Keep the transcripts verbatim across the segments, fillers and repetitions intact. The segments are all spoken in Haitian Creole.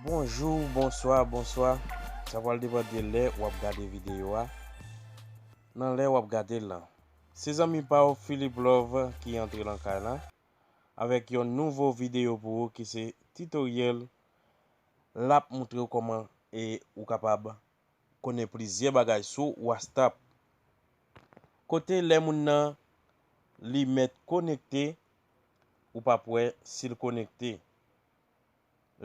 Bonjou, bonswa, bonswa. Sa pral depann de lè w ap gade videyo a. Nan lè w ap gade l lan. Se zanmi pa w Philip Love ki antre lan kay lan avèk yon nouvo videyo pou ou ki se titoryèl l ap montre w kòman e ou kapab konnen plizyè bagay sou WhatsApp. Kote lè moun nan li mèt konekte, ou p ap wè si l konekte.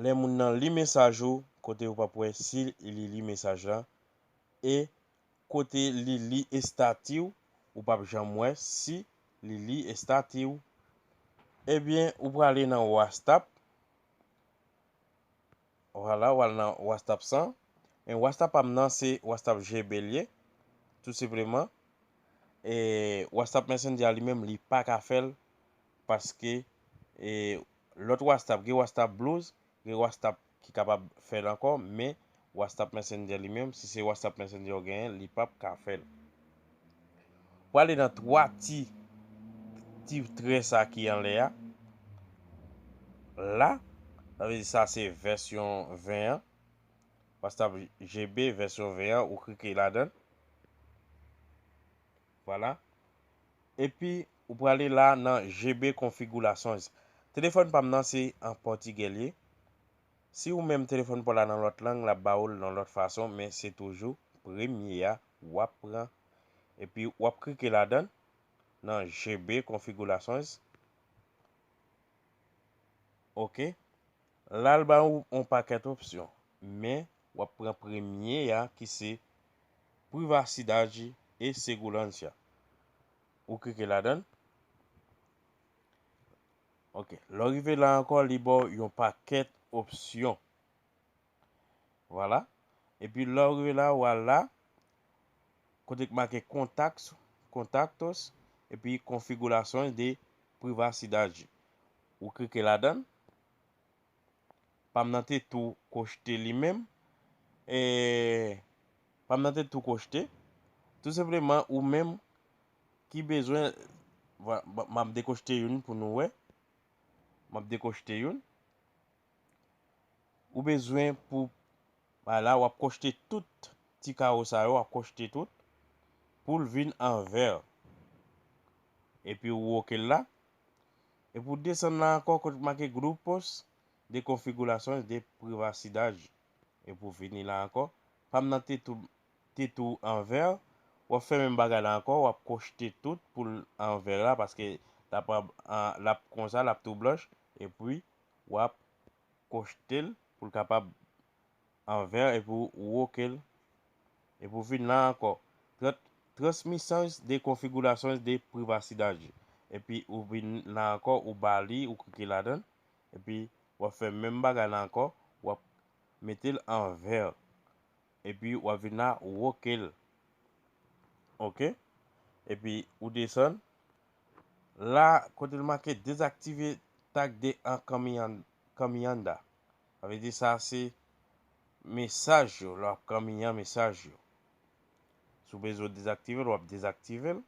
Lè moun nan li mesaj ou, kote ou p ap wè si li li mesaj lan, e kote li li estati w, ou p ap janm wè si li li estati w. Ebyen, ou prale nan WhatsApp. Vwala, w al nan WhatsApp san. Men WhatsApp pa m nan, se WhatsApp G B l ye, tou senpleman. E WhatsApp Messenger li menm, li pa ka fè l, paske e lòt WhatsApp, gen WhatsApp Blues, gen WhatsApp ki kapab fè l ankò, men WhatsApp Messenger li menm, si se WhatsApp Messenger w genyen, li p ap ka fè l. Pou ale nan twa ti, ti trè sa ki anlè a. La, sa vle di sa se vèsyon ven an. WhatsApp G B vèsyon ven an, ou klike ladan l. Vwala. Epi, ou prale la nan G B Configurações. Telefòn pa m nan se an pòtigè l ye. Si ou menm telefòn pa w la nan lòt lang, l ap ba ou l nan lòt fason, men se toujou premye a w ap pran. Epi w ap klike ladan l, nan G B Configurações. Oke. La l ba ou yon pakèt opsyon, men w ap pran premye a ki se Privacidade e Segurança. Ou klike ladan l. Oke. Lè w rive la ankò, li ba w yon pakèt opsyon. Vwala. Epi lè w rive la, w al la, kote k make contactos, contactos, epi Configurações de Privacidade. Ou klike ladan l. Pa m nan te tou kochte li menm. E pa m nan te tou kochte. Tou senpleman, ou menm ki bezwen, vwa- m ap dekochte youn pou nou wè. M ap dekochte youn. Ou bezwen pou, bay la, w ap kochte tout ti kawo sa yo, w ap kochte tout pou l vin an vè. Epi ou woke l la. Epi ou desann la ankò kote k make Grupos de Configurações de Privacidade. Epi ou vini la ankò. Pa m nan te tou, te tou an vè. W ap fè menm bagay la ankò, w ap kochte tout pou l an vè la, paske l ap, an- l ap konsa, l ap tou blanch. Epi w ap kochte l pou l kapab an vè epi w woke l. Epi w vin la ankò. Tran- Transmissões de Configurações de Privacidade. Epi ou vin la ankò, ou ba li, ou klike ladan l. Epi w ap fè menm bagay la ankò, w ap mete l an vè. Epi w ap vin la, ou woke l. Oke? Epi ou desann. La, kote l make dezaktive tag de encaminhan- encaminhada. Sa vle di sa se mesaj yo, lè w ap kanmiyan mesaj yo. Si w bezwen dezaktive l, w ap dezaktive l.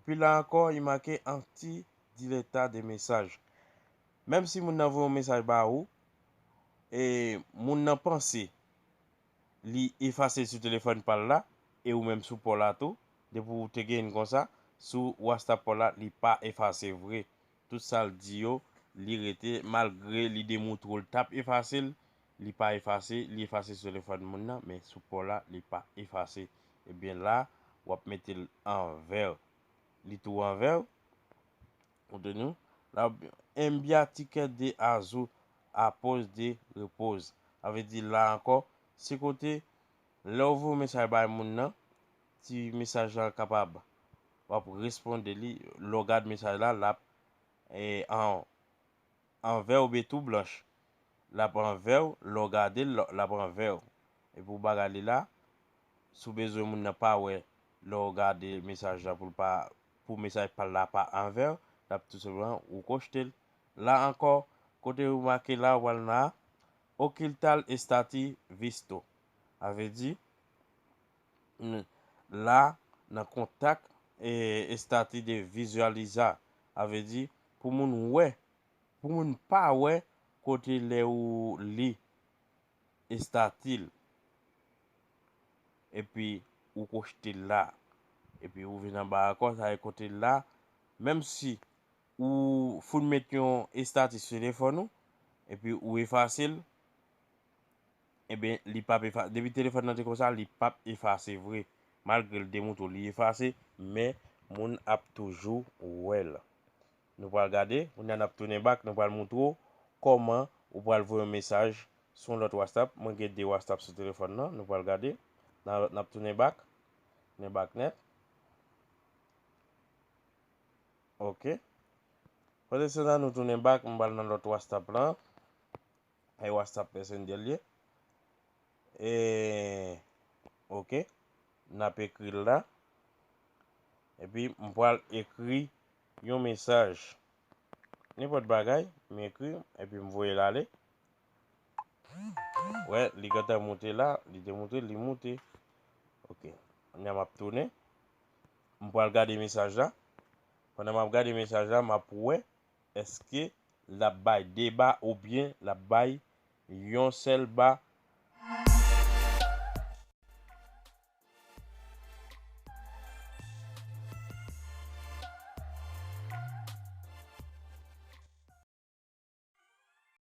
Epi la ankò, li make anti-deleta de mesaj. Menm si moun nan voye yon mesaj ba ou, e moun nan panse li efase l sou telefòn pa l la, e ou menm sou pa w la tou, depi w te gen konsa, sou WhatsApp pa w la, li pa efase vre. Tout sa l di yo, li rete, malgre li demoutre w l t ap efase l, li pa efase, li efase sou telefòn moun nan, men sou pa w la, li pa efase. Ebyen la, w ap mete l an vè. Li tou an vè. Ou tande? La, envia ticket de azul após de repouso. Sa vle di la ankò, se kote, lè w voye mesaj bay moun nan, ti mesaj lan kapab, w ap responde li, lè w gade mesaj la, l ap, e, an, an vè oubyen tou blanch. L ap an vè w, lè w gade l, l ap an vè w. Epi w bagay li la, si w bezwen moun nan pa wè, lè w gade mesaj la pou l pa, pou mesaj pa l la pa an vè w, l ap tou senpleman ou kochte l. La ankò, kote ou make la, ou pral nan ocultar status visto. Sa vle di, n- la, nan kontak, e, status de visualizar. Sa vle di, pou moun wè, pou moun pa wè kote lè ou li estati l. Epi ou kochte l la. Epi ou vin anba akò, sa e kote l la. Menm si ou foun met yon estati sou telefòn ou, epi ou efase l, ebyen, li p ap efase. Depi telefòn nan te konsa, li p ap efase vre. Malgre l demontre w li efase, men moun ap toujou wè l. Nou pral gade, kounye a n ap tounen bak, nou pral montre w kòman ou pral voye yon mesaj sou yon lòt WhatsApp. Mwen gen de WhatsApp sou telefòn nan, nou pral gade. N a, n ap tounen bak, tounen bak nèt. Ok. Pandan se tan, nou tounen bak, m pral nan lòt WhatsApp lan. E WhatsApp Messenger l ye. E, ok. N ap ekri l la. Epi, m pral ekri yon mesaj. Nenpòt bagay, m ekri, epi m voye l ale. Wè, li gentan moute la, li te moute, li moute. Ok. Kounye a m ap tounen. M pral gade mesaj la. Pandan m ap gade mesaj la, m ap wè èske l ap bay de ba oubyen l ap bay yon sèl ba